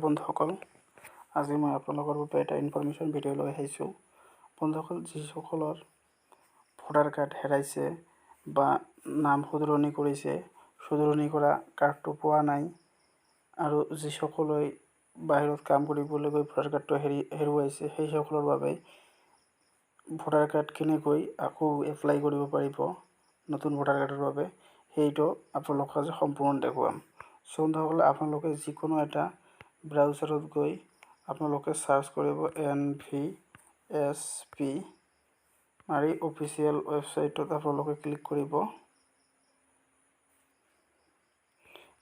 বন্ধুসকল, আজি মই আপোনালোকৰ বাবে এটা ইনফৰমেশ্যন ভিডিঅ' লৈ আহিছোঁ। বন্ধুসকল, যিসকলৰ ভোটাৰ কাৰ্ড হেৰাইছে বা নাম শুধৰণি কৰিছে, শুধৰণি কৰা কাৰ্ডটো পোৱা নাই, আৰু যিসকলে বাহিৰত কাম কৰিবলৈ গৈ ভোটাৰ কাৰ্ডটো হেৰুৱাইছে, সেইসকলৰ বাবে ভোটাৰ কাৰ্ড কেনেকৈ আকৌ এপ্লাই কৰিব পাৰিব নতুন ভোটাৰ কাৰ্ডৰ বাবে, সেইটো আপোনালোকক আজি সম্পূৰ্ণ দেখুৱাম। চ' বন্ধুসকল, আপোনালোকে যিকোনো এটা ব্ৰাউজাৰত গৈ আপোনালোকে চাৰ্চ কৰিব NVSP মাৰি অফিচিয়েল ৱেবছাইটত আপোনালোকে ক্লিক কৰিব।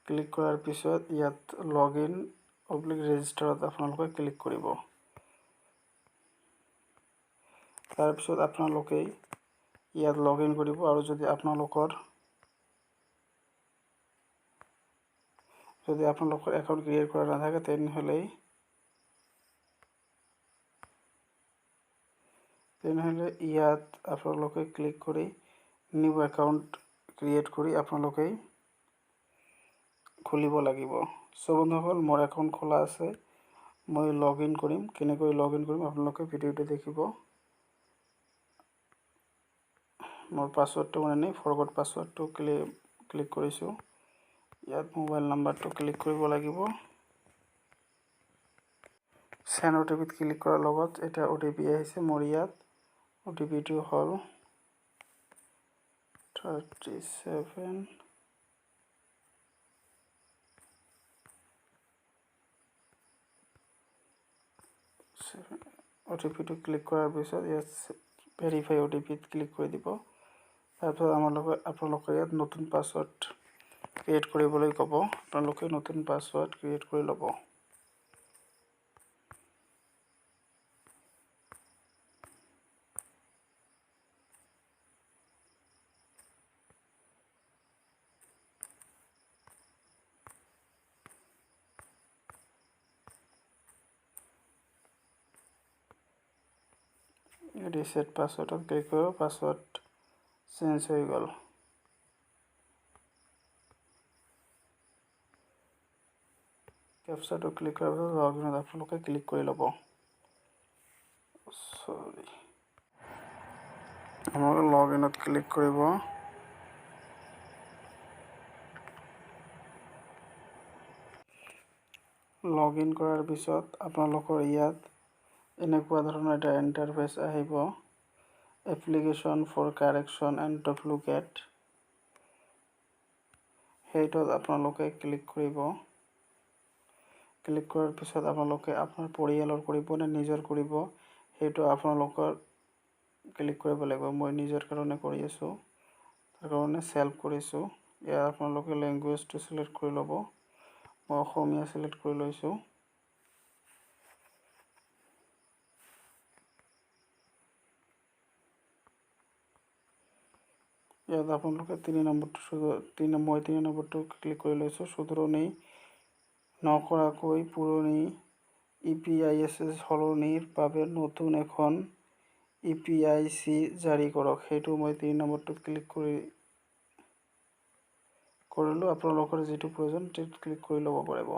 ক্লিক কৰাৰ পিছত ইয়াত লগ ইন অব্লিক ৰেজিষ্টাৰত আপোনালোকে ক্লিক কৰিব। তাৰপিছত আপোনালোকে ইয়াত লগ ইন কৰিব, আৰু যদি আপোনালোকৰ একাউণ্ট ক্ৰিয়েট কৰা নাথাকে, তেনেহ'লে ইয়াত আপোনালোকে ক্লিক কৰি নিউ একাউণ্ট ক্ৰিয়েট কৰি আপোনালোকে খুলিব লাগিব। চ' বন্ধুসকল, মোৰ একাউণ্ট খোলা আছে, মই লগ ইন কৰিম। কেনেকৈ লগ ইন কৰিম আপোনালোকে ভিডিঅ'টো দেখিব। মোৰ পাছৱৰ্ডটো মানে নেই, ফৰগট পাছৱৰ্ডটো ক্লিক কৰিছোঁ। ইয়াত মোবাইল নাম্বাৰটো ক্লিক কৰিব লাগিব। চেণ্ড অ' টি পিত ক্লিক কৰাৰ লগত এটা অ' টি পি আহিছে মোৰ ইয়াত। অ' টি পিটো হ'ল 37 অ' টি পিটো ক্লিক কৰাৰ পিছত ইয়াত ভেৰিফাই অ' টি পিত ক্লিক কৰি দিব। তাৰপিছত আপোনালোকে ইয়াত নতুন পাছৱৰ্ড ক্ৰিয়েট কৰিবলৈ ক'ব। আপোনালোকে নতুন পাছৱৰ্ড ক্ৰিয়েট কৰি ল'ব। ৰিছেট পাছৱৰ্ডত ক্লিক কৰিব, পাছৱৰ্ড চেঞ্জ হৈ গ'ল। কেপচাৰটো ক্লিক কৰাৰ পিছত লগ ইনত আপোনালোকে ক্লিক কৰি ল'ব। চৰি, আপোনালোকে লগ ইনত ক্লিক কৰিব। লগ ইন কৰাৰ পিছত আপোনালোকৰ ইয়াত এনেকুৱা ধৰণৰ এটা ইণ্টাৰফেচ আহিব, application for correction and duplicate. সেইটোত আপোনালোকে ক্লিক কৰিব। ক্লিক কৰাৰ পিছত আপোনালোকে আপোনাৰ পৰিয়ালৰ কৰিব নে নিজৰ কৰিব, সেইটো আপোনালোকৰ ক্লিক কৰিব লাগিব। মই নিজৰ কাৰণে কৰি আছোঁ, তাৰ কাৰণে চেল্ফ কৰিছোঁ। ইয়াত আপোনালোকে লেংগুৱেজটো চিলেক্ট কৰি ল'ব। মই অসমীয়া চিলেক্ট কৰি লৈছোঁ। ইয়াত আপোনালোকে মই তিনি নম্বৰটো ক্লিক কৰি লৈছোঁ। শুধৰণি নকৰাকৈ পুৰণি EPIC সলনিৰ বাবে নতুন এখন EPIC জাৰি কৰক, সেইটো মই তিনি নম্বৰটোত ক্লিক কৰিলোঁ। আপোনালোকৰ যিটো প্ৰয়োজন সেইটোত ক্লিক কৰি ল'ব পাৰিব।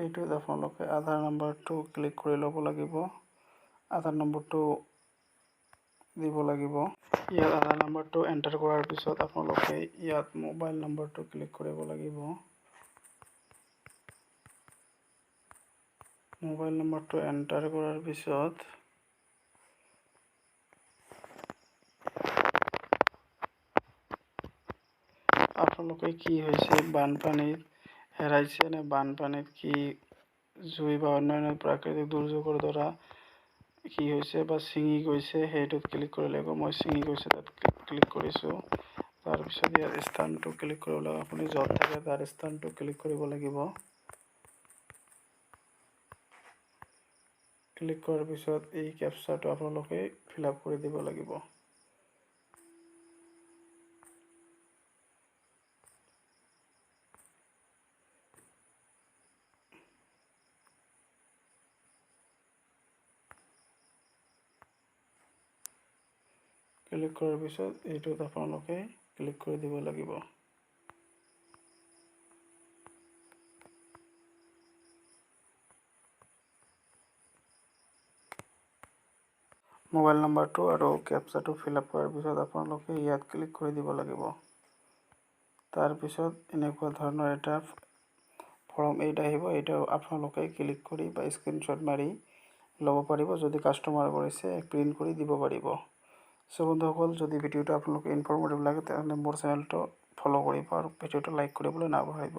এইটোত আপোনালোকে আধাৰ নম্বৰটো ক্লিক কৰি ল'ব লাগিব, আধাৰ নম্বৰটো দিব লাগিব। ইয়াত আধাৰ নম্বৰটো এণ্টাৰ কৰাৰ পিছত আপোনালোকে ইয়াত মোবাইল নম্বৰটো ক্লিক কৰিব লাগিব। মোবাইল নম্বৰটো এণ্টাৰ কৰাৰ পিছত আপোনালোকে কি হৈছে, বানপানীত হেৰাইছে নে বানপানীত কি জুই বা অন্যান্য প্ৰাকৃতিক দুৰ্যোগৰ দ্বাৰা কি হৈছে বা ছিঙি গৈছে, সেইটোত ক্লিক কৰিব লাগিব। মই ছিঙি গৈছে তাত ক্লিক কৰিছোঁ। তাৰপিছত ইয়াৰ স্থানটো ক্লিক কৰিব লাগিব। আপুনি য'ত থাকে তাৰ স্থানটো ক্লিক কৰিব লাগিব। ক্লিক কৰাৰ পিছত এই কেপচাৰটো আপোনালোকে ফিল আপ কৰি দিব লাগিব। ক্লিক কৰাৰ পিছত এইটোত আপোনালোকে ক্লিক কৰি দিব লাগিব। মোবাইল নম্বৰটো আৰু কেপচাটো ফিল আপ কৰাৰ পিছত আপোনালোকে ইয়াত ক্লিক কৰি দিব লাগিব। তাৰপিছত এনেকুৱা ধৰণৰ এটা ফৰ্ম 8 আহিব। এইটো আপোনালোকে ক্লিক কৰি বা স্ক্ৰীনশ্বট মাৰি ল'ব পাৰিব। যদি কাষ্টমাৰ কৰিছে, প্ৰিণ্ট কৰি দিব পাৰিব। চ' বন্ধুসকল, যদি ভিডিঅ'টো আপোনালোকে ইনফৰ্মেটিভ লাগে, তেনেহ'লে মোৰ চেনেলটো ফ'ল' কৰিব আৰু ভিডিঅ'টো লাইক কৰিবলৈ নাপাহৰিব।